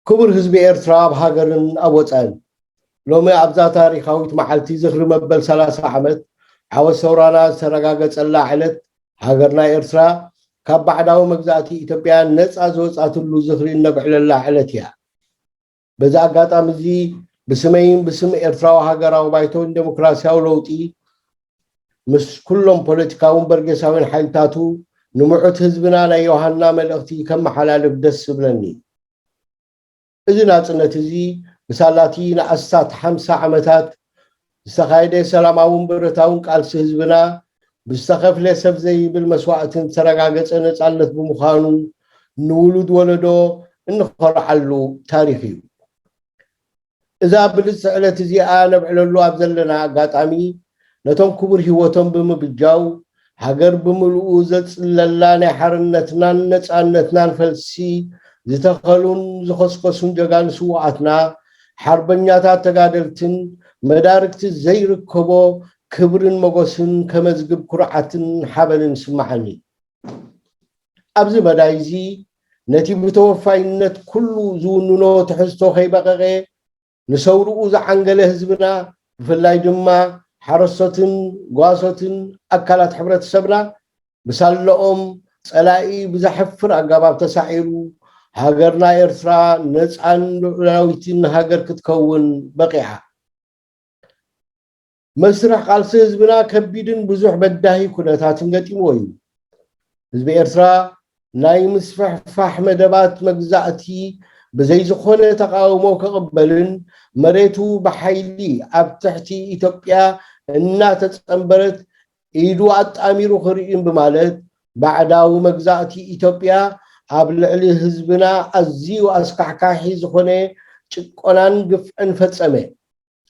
ክቡር ህዝቢ ኤርትራ ኣብ ሃገርን ኣብ ወጻእን፣ ሎሚ ኣብዛ ታሪኻዊት መዓልቲ ዝኽሪ መበል ሰላሳ ዓመት ዓወት ሰውራና ዝተረጋገጸላ ዕለት፣ ሃገርና ኤርትራ ካብ ባዕዳዊ መግዛእቲ ኢትዮጵያ ነጻ ዝወጻትሉ ዝኽሪ እነብዕለላ ዕለት እያ። በዚ ኣጋጣሚ እዚ ብስመይን ብስም ኤርትራዊ ሃገራዊ ባይቶን ዴሞክራሲያዊ ለውጢ ምስ ኩሎም ፖለቲካውን በርጌሳዊን ሓይልታቱ ንምዑት ህዝብና ናይ ዮሃና መልእኽቲ ከመሓላልፍ ደስ ዝብለኒ። እዚ ናጽነት እዚ ብሳላቲ ንኣስታት ሓምሳ ዓመታት ዝተኻየደ ሰላማውን ብረታውን ቃልሲ ህዝብና ብዝተኸፍለ ሰብ ዘይብል መስዋእትን ዝተረጋገጸ ነጻነት ብምዃኑ ንውሉድ ወለዶ እንኾርዓሉ ታሪኽ እዩ። እዛ ብልጽቲ ዕለት እዚኣ ነብዕለሉ ኣብ ዘለና ኣጋጣሚ ነቶም ክቡር ህይወቶም ብምብጃው ሃገር ብምልኡ ዘጽለላ ናይ ሓርነትናን ነጻነትናን ፈልሲ ዝተኸሉን ዝኸስከሱን ጀጋኑ ስውኣትና ሓርበኛታት ተጋደልትን መዳርግቲ ዘይርከቦ ክብርን መጎስን ከመዝግብ ኩርዓትን ሓበንን ይስምዓኒ። ኣብዚ መዳይ እዚ ነቲ ብተወፋይነት ኩሉ ዝውንኖ ትሕዝቶ ከይበቐቐ ንሰውርኡ ዝዓንገለ ህዝብና፣ ብፍላይ ድማ ሓረስቶትን ጓሶትን ኣካላት ሕብረተሰብና ብሳለኦም ጸላኢ ብዘሕፍር ኣገባብ ተሳዒሩ፣ ሃገርና ኤርትራ ነጻን ልዑላዊትን ሃገር ክትከውን በቒዓ። መስርሕ ቃልሲ ህዝብና ከቢድን ብዙሕ በዳሂ ኩነታትን ገጢምዎ እዩ። ህዝቢ ኤርትራ ናይ ምስፍሕፋሕ መደባት መግዛእቲ ብዘይ ዝኾነ ተቓውሞ ክቕበልን መሬቱ ብሓይሊ ኣብ ትሕቲ ኢትዮጵያ እናተጸንበረት ኢዱ ኣጣሚሩ ክርእይን ብማለት ባዕዳዊ መግዛእቲ ኢትዮጵያ ኣብ ልዕሊ ህዝብና ኣዝዩ ኣስካሕካሒ ዝኾነ ጭቆናን ግፍዕን ፈጸመ።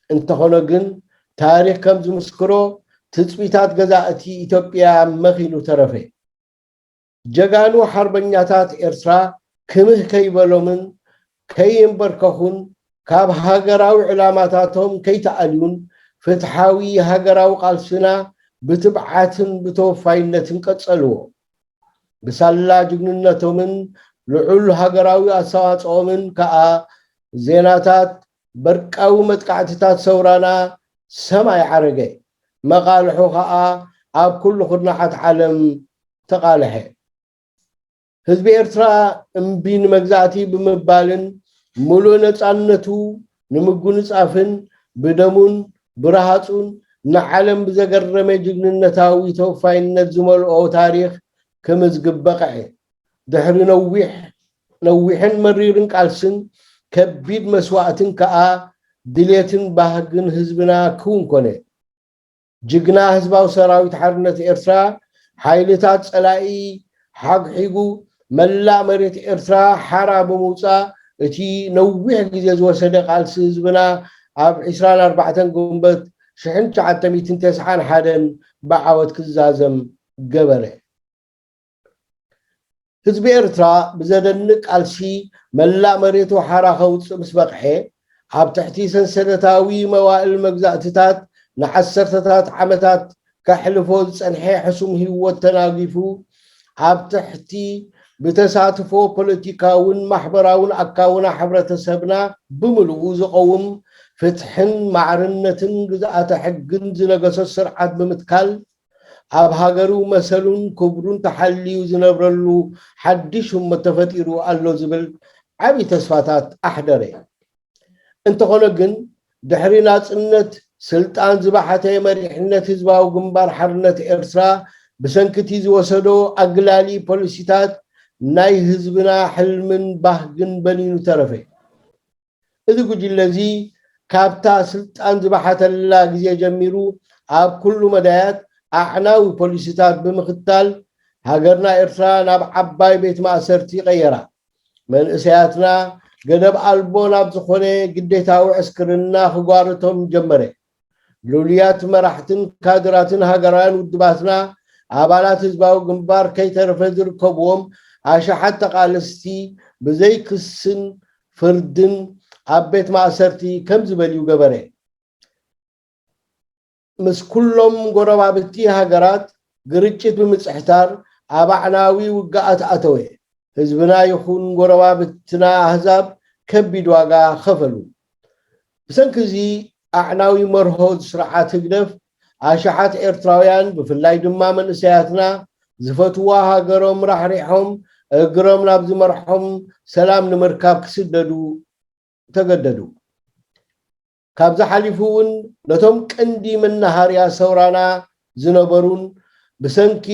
እንተኾነ ግን ታሪኽ ከም ዝምስክሮ ትጽቢታት ገዛእቲ ኢትዮጵያ መኺኑ ተረፈ። ጀጋኑ ሓርበኛታት ኤርትራ ክምህ ከይበሎምን ከይንበርከኹን ካብ ሃገራዊ ዕላማታቶም ከይተኣልዩን ፍትሓዊ ሃገራዊ ቃልስና ብትብዓትን ብተወፋይነትን ቀጸልዎ። ብሳላ ጅግንነቶምን ልዑል ሃገራዊ ኣስተዋጽኦምን ከኣ ዜናታት በርቃዊ መጥቃዕትታት ሰውራና ሰማይ ዓረገ። መቓልሑ ከኣ ኣብ ኩሉ ኩርናዓት ዓለም ተቓልሐ። ህዝቢ ኤርትራ እምቢ ንመግዛእቲ ብምባልን ምሉእ ነጻነቱ ንምጉንጻፍን ብደሙን ብረሃጹን ንዓለም ብዘገረመ ጅግንነታዊ ተወፋይነት ዝመልኦ ታሪኽ ክምዝግብ በቕዐ። ድሕሪ ነዊሕ ነዊሕን መሪርን ቃልስን ከቢድ መስዋእትን ከኣ ድሌትን ባህግን ህዝብና ክውን ኮነ። ጅግና ህዝባዊ ሰራዊት ሓርነት ኤርትራ ሓይልታት ጸላኢ ሓግሒጉ መላእ መሬት ኤርትራ ሓራ ብምውጻእ እቲ ነዊሕ ግዜ ዝወሰደ ቃልሲ ህዝብና ኣብ ዕስራን ኣርባዕተን ግንቦት ሽሕን ትሽዓተ ሚእትን ተስዓን ሓደን ብዓወት ክዛዘም ገበረ። ህዝቢ ኤርትራ ብዘደንቅ ቃልሲ መላእ መሬቱ ሓራ ከውጽእ ምስ በቕዐ፣ ኣብ ትሕቲ ሰንሰለታዊ መዋእል መግዛእትታት ንዓሰርተታት ዓመታት ከሕልፎ ዝጸንሐ ሕሱም ህይወት ተናጊፉ፣ ኣብ ትሕቲ ብተሳትፎ ፖለቲካውን ማሕበራውን ኣካውና ሕብረተሰብና ብምሉኡ ዝቐውም ፍትሕን ማዕርነትን ግዝኣተ ሕግን ዝነገሶ ስርዓት ብምትካል፣ ኣብ ሃገሩ መሰሉን ክብሩን ተሓልዩ ዝነብረሉ ሓድሽ ህሞት ተፈጢሩ ኣሎ ዝብል ዓቢ ተስፋታት ኣሕደረ። እንተኾነ ግን፣ ድሕሪ ናጽነት ስልጣን ዝባሓተ መሪሕነት ህዝባዊ ግንባር ሓርነት ኤርትራ፣ ብሰንኪ እቲ ዝወሰዶ ኣግላሊ ፖሊሲታት፣ ናይ ህዝብና ሕልምን ባህግን በኒኑ ተረፈ። እዚ ጉጅለ እዚ ካብታ ስልጣን ዝባሓተላ ግዜ ጀሚሩ ኣብ ኩሉ መዳያት ኣዕናዊ ፖሊሲታት ብምኽታል ሃገርና ኤርትራ ናብ ዓባይ ቤት ማእሰርቲ ቀየራ። መንእሰያትና ገደብ ኣልቦ ናብ ዝኾነ ግዴታዊ ዕስክርና ክጓርቶም ጀመረ። ልሉያት መራሕትን ካድራትን ሃገራውያን ውድባትና ኣባላት ህዝባዊ ግንባር ከይተረፈ ዝርከብዎም ኣሽሓት ተቓለስቲ ብዘይ ክስን ፍርድን ኣብ ቤት ማእሰርቲ ከም ዝበልዩ ገበረ። ምስ ኩሎም ጎረባብቲ ሃገራት ግርጭት ብምጽሕታር ኣብ ኣዕናዊ ውግኣት ኣተወ። ህዝብና ይኹን ጎረባብትና ኣህዛብ ከቢድ ዋጋ ከፈሉ። ብሰንኪ እዚ ኣዕናዊ መርሆ ስርዓት ህግደፍ ኣሽሓት ኤርትራውያን ብፍላይ ድማ መንእሰያትና ዝፈትዋ ሃገሮም ራሕሪሖም እግሮም ናብ ዝመርሖም ሰላም ንምርካብ ክስደዱ ተገደዱ። ካብዚ ሓሊፉ እውን ነቶም ቀንዲ መናሃርያ ሰውራና ዝነበሩን ብሰንኪ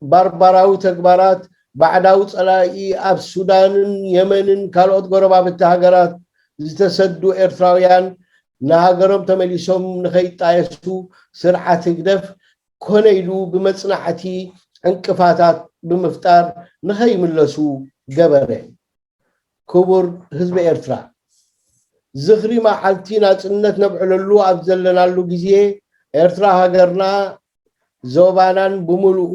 ባርባራዊ ተግባራት ባዕዳዊ ጸላኢ ኣብ ሱዳንን የመንን ካልኦት ጎረባብቲ ሃገራት ዝተሰዱ ኤርትራውያን ንሃገሮም ተመሊሶም ንኸይጣየሱ ስርዓት ህግደፍ ኮነ ኢሉ ብመጽናዕቲ ዕንቅፋታት ብምፍጣር ንኸይምለሱ ገበረ። ክቡር ህዝቢ ኤርትራ፣ ዝኽሪ መዓልቲ ናጽነት ነብዕለሉ ኣብ ዘለናሉ ግዜ ኤርትራ ሃገርና ዞባናን ብምሉኡ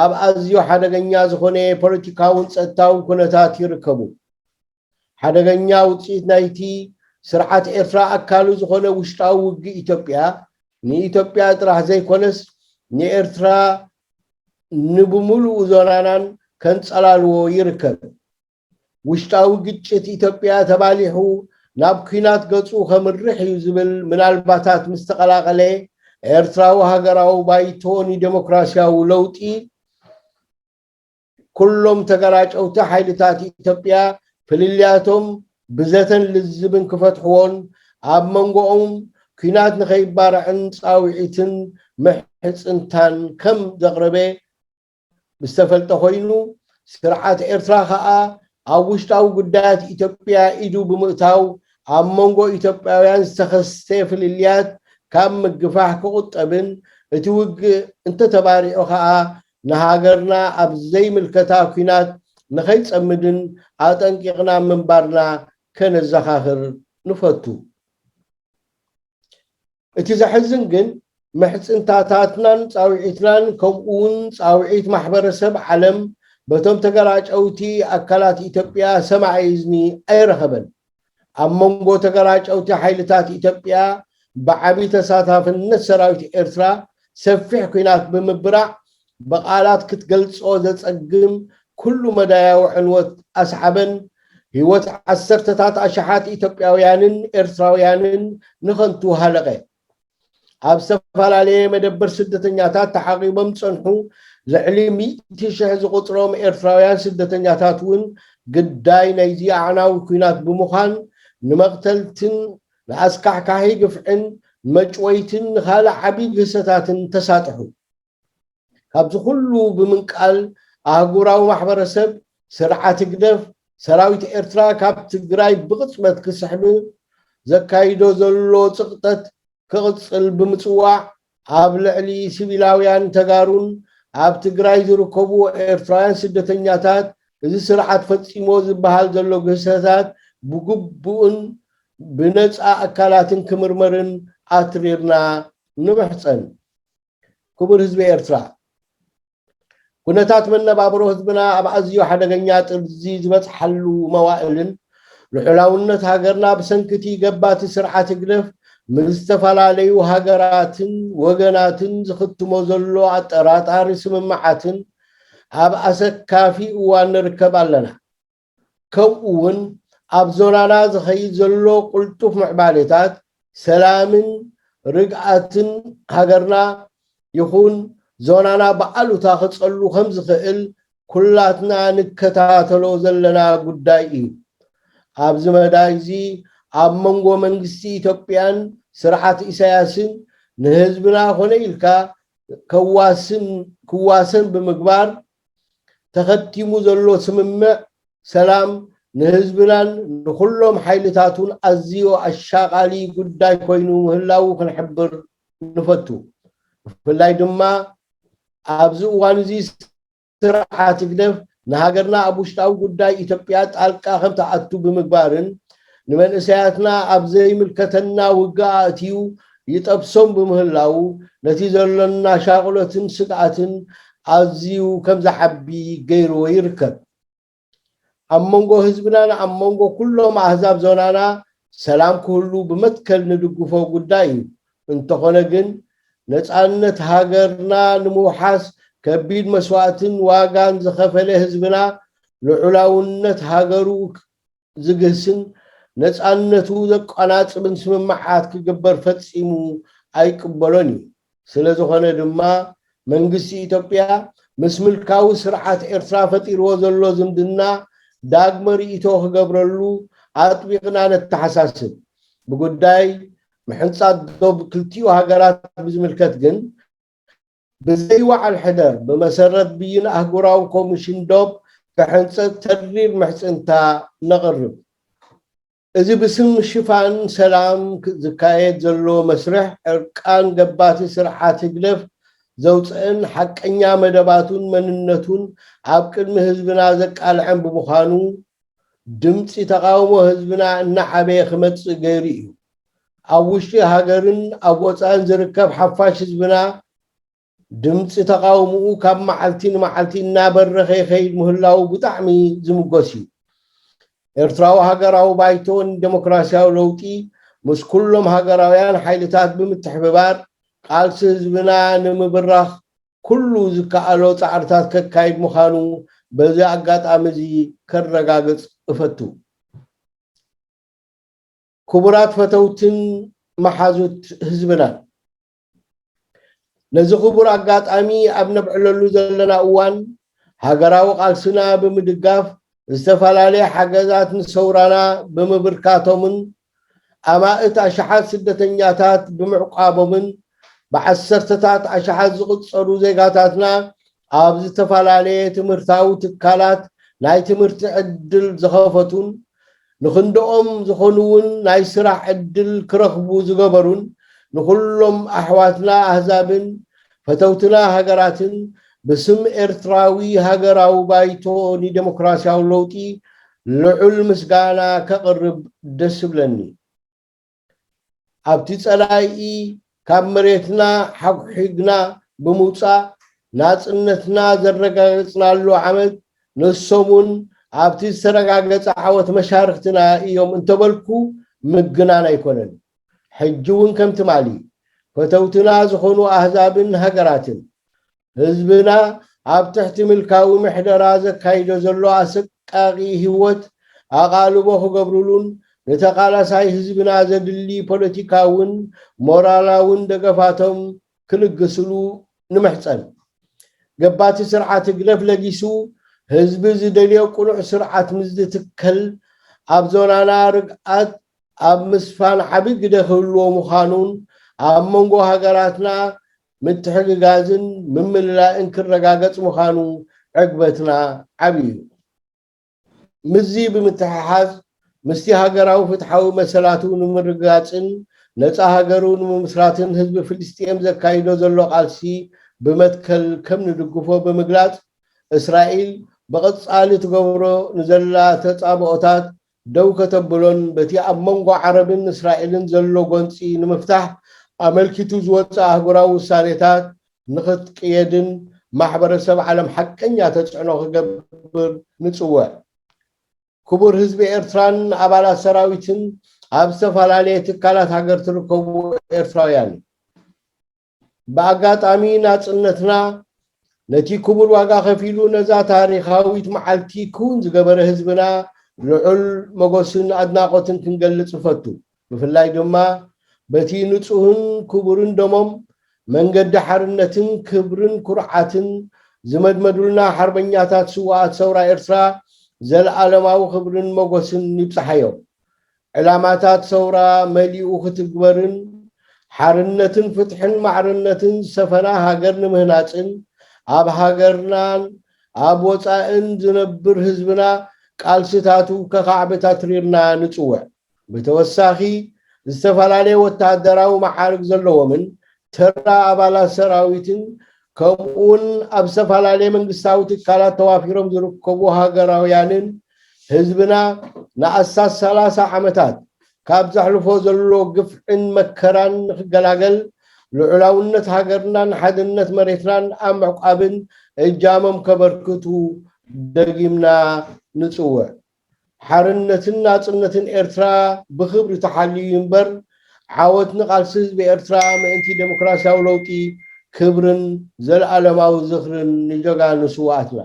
ኣብ ኣዝዩ ሓደገኛ ዝኾነ ፖለቲካውን ጸጥታውን ኩነታት ይርከቡ። ሓደገኛ ውጽኢት ናይቲ ስርዓት ኤርትራ ኣካሉ ዝኾነ ውሽጣዊ ውግእ ኢትዮጵያ ንኢትዮጵያ ጥራሕ ዘይኮነስ ንኤርትራ ንብምሉኡ ዞናናን ከንጸላልዎ ይርከብ። ውሽጣዊ ግጭት ኢትዮጵያ ተባሊሑ ናብ ኲናት ገጹ ከምርሕ እዩ ዝብል ምናልባታት ምስ ተቐላቐለ ኤርትራዊ ሃገራዊ ባይቶ ንዴሞክራሲያዊ ለውጢ ኩሎም ተገራጨውቲ ሓይልታት ኢትዮጵያ ፍልልያቶም ብዘተን ልዝብን ክፈትሕዎን ኣብ መንጎኦም ኲናት ንኸይባርዕን ጻውዒትን ምሕጽንታን ከም ዘቕረበ ዝተፈልጠ ኮይኑ፣ ስርዓት ኤርትራ ከኣ ኣብ ውሽጣዊ ጉዳያት ኢትዮጵያ ኢዱ ብምእታው ኣብ መንጎ ኢትዮጵያውያን ዝተኸስተ ፍልልያት ካብ ምግፋሕ ክቑጠብን እቲ ውግእ እንተተባሪዑ ከኣ ንሃገርና ኣብ ዘይምልከታ ኲናት ንኸይጸምድን ኣጠንቂቕና ምንባርና ከነዘኻኽር ንፈቱ። እቲ ዘሕዝን ግን ምሕጽንታታትናን ጻውዒትናን ከምኡ እውን ጻውዒት ማሕበረሰብ ዓለም በቶም ተገራጨውቲ ኣካላት ኢትዮጵያ ሰማዒ እዝኒ ኣይረኸበን። ኣብ መንጎ ተገራጨውቲ ሓይልታት ኢትዮጵያ ብዓቢ ተሳታፍነት ሰራዊት ኤርትራ ሰፊሕ ኲናት ብምብራዕ ብቓላት ክትገልጾ ዘጸግም ኩሉ መዳያዊ ዕንወት ኣስዓበን፣ ህይወት ዓሰርተታት ኣሽሓት ኢትዮጵያውያንን ኤርትራውያንን ንኸንቱ ሃለቐ። ኣብ ዝተፈላለየ መደበር ስደተኛታት ተዓቒቦም ዝጸንሑ ልዕሊ ሚእቲ ሽሕ ዝቑጽሮም ኤርትራውያን ስደተኛታት እውን ግዳይ ናይዚ ኣዕናዊ ኲናት ብምዃን ንመቕተልትን ንኣስካሕካሒ ግፍዕን ንመጭወይትን ንኻልእ ዓቢ ግህሰታትን ተሳጥሑ። ካብዚ ኩሉ ብምንቃል ኣህጉራዊ ማሕበረሰብ ስርዓት ህግደፍ ሰራዊት ኤርትራ ካብ ትግራይ ብቕጽበት ክስሕብ ዘካይዶ ዘሎ ጽቕጠት ክቕጽል ብምጽዋዕ ኣብ ልዕሊ ሲቪላውያን ተጋሩን ኣብ ትግራይ ዝርከቡ ኤርትራውያን ስደተኛታት እዚ ስርዓት ፈጺሞ ዝበሃል ዘሎ ግህሰታት ብግቡእን ብነጻ ኣካላትን ክምርመርን ኣትሪርና ንምሕጸን። ክቡር ህዝቢ ኤርትራ፣ ኩነታት መነባብሮ ህዝብና ኣብ ኣዝዩ ሓደገኛ ጥርዚ ዝበጽሓሉ መዋእልን ልዑላውነት ሃገርና ብሰንኪ እቲ ገባቲ ስርዓት ህግደፍ ምስ ዝተፈላለዩ ሃገራትን ወገናትን ዝኽትሞ ዘሎ ኣጠራጣሪ ስምምዓትን ኣብ ኣሰካፊ እዋን ንርከብ ኣለና። ከምኡ እውን ኣብ ዞናና ዝኸይድ ዘሎ ቅልጡፍ ምዕባሌታት ሰላምን ርግኣትን ሃገርና ይኹን ዞናና ብኣሉታ ክጸሉ ከም ዝኽእል ኩላትና ንከታተሎ ዘለና ጉዳይ እዩ። ኣብዚ መዳይ እዚ ኣብ መንጎ መንግስቲ ኢትዮጵያን ስርዓት ኢሳያስን ንህዝብና ኮነ ኢልካ ከዋስን ክዋሰን ብምግባር ተኸቲሙ ዘሎ ስምምዕ ሰላም ንህዝብናን ንኹሎም ሓይልታቱን ኣዝዩ ኣሻቓሊ ጉዳይ ኮይኑ ምህላዉ ክንሕብር ንፈቱ። ብፍላይ ድማ ኣብዚ እዋን እዚ ስርዓት ህግደፍ ንሃገርና ኣብ ውሽጣዊ ጉዳይ ኢትዮጵያ ጣልቃ ከም ትኣቱ ብምግባርን ንመንእሰያትና ኣብ ዘይምልከተና ውግእ ኣእትዩ ይጠብሶም ብምህላዉ ነቲ ዘሎና ሻቕሎትን ስግኣትን ኣዝዩ ከም ዝዓቢ ገይርዎ ይርከብ። ኣብ መንጎ ህዝብናን ኣብ መንጎ ኩሎም ኣህዛብ ዞናና ሰላም ክህሉ ብመትከል ንድግፎ ጉዳይ እዩ። እንተኾነ ግን ነጻነት ሃገርና ንምውሓስ ከቢድ መስዋእትን ዋጋን ዝኸፈለ ህዝብና ልዑላውነት ሃገሩ ዝግህስን ነፃነቱ ዘቋናፅብን ስምምዓት ክግበር ፈፂሙ ኣይቅበሎን እዩ። ስለ ዝኾነ ድማ መንግስቲ ኢትዮጵያ ምስ ምልካዊ ስርዓት ኤርትራ ፈጢርዎ ዘሎ ዝምድና ዳግመ ርእይቶ ክገብረሉ ኣጥቢቕና ነተሓሳስብ። ብጉዳይ ምሕንጻት ዶብ ክልቲኡ ሃገራት ብዝምልከት ግን ብዘይ ወዓል ሕደር ብመሰረት ብይን ኣህጉራዊ ኮሚሽን ዶብ ክሕንጸት ተሪር ምሕጽንታ ነቕርብ። እዚ ብስም ሽፋን ሰላም ዝካየድ ዘሎ መስርሕ ዕርቃን ገባቲ ስርዓት ህግደፍ ዘውፅእን ሓቀኛ መደባቱን መንነቱን ኣብ ቅድሚ ህዝብና ዘቃልዐን ብምዃኑ ድምፂ ተቃውሞ ህዝብና እናዓበየ ክመፅእ ገይሩ እዩ። ኣብ ውሽጢ ሃገርን ኣብ ወፃእን ዝርከብ ሓፋሽ ህዝብና ድምፂ ተቃውምኡ ካብ መዓልቲ ንመዓልቲ እናበረኸ ይኸይድ ምህላው ብጣዕሚ ዝምጎስ እዩ። ኤርትራዊ ሃገራዊ ባይቶ ንደሞክራሲያዊ ለውጢ ምስ ኩሎም ሃገራውያን ሓይልታት ብምትሕብባር ቃልሲ ህዝብና ንምብራኽ ኩሉ ዝከኣሎ ፃዕርታት ከካይድ ምዃኑ በዚ ኣጋጣሚ እዚ ከረጋግፅ እፈቱ። ክቡራት ፈተውትን መሓዙት ህዝብናን፣ ነዚ ክቡር ኣጋጣሚ ኣብ ነብዕለሉ ዘለና እዋን ሃገራዊ ቃልስና ብምድጋፍ ዝተፈላለየ ሓገዛት ንሰውራና ብምብርካቶምን ኣማእት ኣሽሓት ስደተኛታት ብምዕቋቦምን ብዓሰርተታት ኣሽሓት ዝቕጸሩ ዜጋታትና ኣብ ዝተፈላለየ ትምህርታዊ ትካላት ናይ ትምህርቲ ዕድል ዝኸፈቱን ንኽንድኦም ዝኾኑ እውን ናይ ስራሕ ዕድል ክረኽቡ ዝገበሩን ንኹሎም ኣሕዋትና ኣህዛብን ፈተውትና ሃገራትን ብስም ኤርትራዊ ሃገራዊ ባይቶ ንደሞክራሲያዊ ለውጢ ልዑል ምስጋና ከቕርብ ደስ ይብለኒ። ኣብቲ ጸላኢ ካብ መሬትና ሓጉሒግና ብምውጻእ ናጽነትና ዘረጋገጽናሉ ዓመት ንሶም እውን ኣብቲ ዝተረጋገጸ ዓወት መሻርኽትና እዮም እንተበልኩ ምግናን ኣይኮነን። ሕጂ እውን ከም ትማሊ ፈተውትና ዝኾኑ ኣህዛብን ሃገራትን ህዝብና ኣብ ትሕቲ ምልካዊ ምሕደራ ዘካይዶ ዘሎ ኣሰቃቂ ህይወት ኣቓልቦ ክገብሩሉን ንተቓላሳይ ህዝብና ዘድሊ ፖለቲካውን ሞራላውን ደገፋቶም ክልግስሉ ንምሕጸን። ገባቲ ስርዓት ህግደፍ ለጊሱ ህዝቢ ዝደልዮ ቅኑዕ ስርዓት ምስ ዝትከል ኣብ ዞናና ርግኣት ኣብ ምስፋን ዓቢ ግደ ክህልዎ ምዃኑን ኣብ መንጎ ሃገራትና ምትሕግጋዝን ምምልላእን ክረጋገጽ ምዃኑ ዕግበትና ዓቢ እዩ። ምስዚ ብምትሕሓዝ ምስቲ ሃገራዊ ፍትሓዊ መሰላቱ ንምርግጋጽን ነጻ ሃገሩ ንምምስራትን ህዝቢ ፍልስጤም ዘካይዶ ዘሎ ቃልሲ ብመትከል ከም ንድግፎ ብምግላጽ እስራኤል ብቐጻሊ ትገብሮ ንዘላ ተጻብኦታት ደው ከተብሎን በቲ ኣብ መንጎ ዓረብን እስራኤልን ዘሎ ጎንጺ ንምፍታሕ ኣመልኪቱ ዝወጽእ ኣህጉራዊ ውሳኔታት ንኽትቅየድን ማሕበረሰብ ዓለም ሓቀኛ ተጽዕኖ ክገብር ንጽውዕ። ክቡር ህዝቢ ኤርትራን ኣባላት ሰራዊትን ኣብ ዝተፈላለየ ትካላት ሃገር ትርከቡ ኤርትራውያን፣ ብኣጋጣሚ ናጽነትና ነቲ ክቡር ዋጋ ከፊሉ ነዛ ታሪኻዊት መዓልቲ ክውን ዝገበረ ህዝብና ልዑል መጎስን ኣድናቖትን ክንገልጽ እፈቱ። ብፍላይ ድማ በቲ ንጹህን ክቡርን ደሞም መንገዲ ሓርነትን ክብርን ኩርዓትን ዝመድመዱልና ሓርበኛታት ስውኣት ሰውራ ኤርትራ ዘለኣለማዊ ክብርን መጎስን ይብጽሓዮም። ዕላማታት ሰውራ መሊኡ ክትግበርን ሓርነትን ፍትሕን ማዕርነትን ዝሰፈና ሃገር ንምህናጽን ኣብ ሃገርናን ኣብ ወጻእን ዝነብር ህዝብና ቃልስታቱ ከኻዕብት ኣትሪርና ንጽውዕ። ብተወሳኺ ዝተፈላለየ ወተሃደራዊ መዓርግ ዘለዎምን ተራ ኣባላት ሰራዊትን ከምኡውን ኣብ ዝተፈላለየ መንግስታዊ ትካላት ተዋፊሮም ዝርከቡ ሃገራውያንን ህዝብና ንኣስታት ሰላሳ ዓመታት ካብ ዘሕልፎ ዘሎ ግፍዕን መከራን ንክገላገል ልዑላውነት ሃገርናን ሓድነት መሬትናን ኣብ ምዕቋብን እጃሞም ከበርክቱ ደጊምና ንጽውዕ። ሓርነትን ናጽነትን ኤርትራ ብኽብሪ ተሓልዩ እምበር ዓወት ንቃልሲ ህዝቢ ኤርትራ ምእንቲ ደሞክራሲያዊ ለውጢ ክብርን ዘለኣለማዊ ዝኽርን ንጀጋኑ ስውኣትና።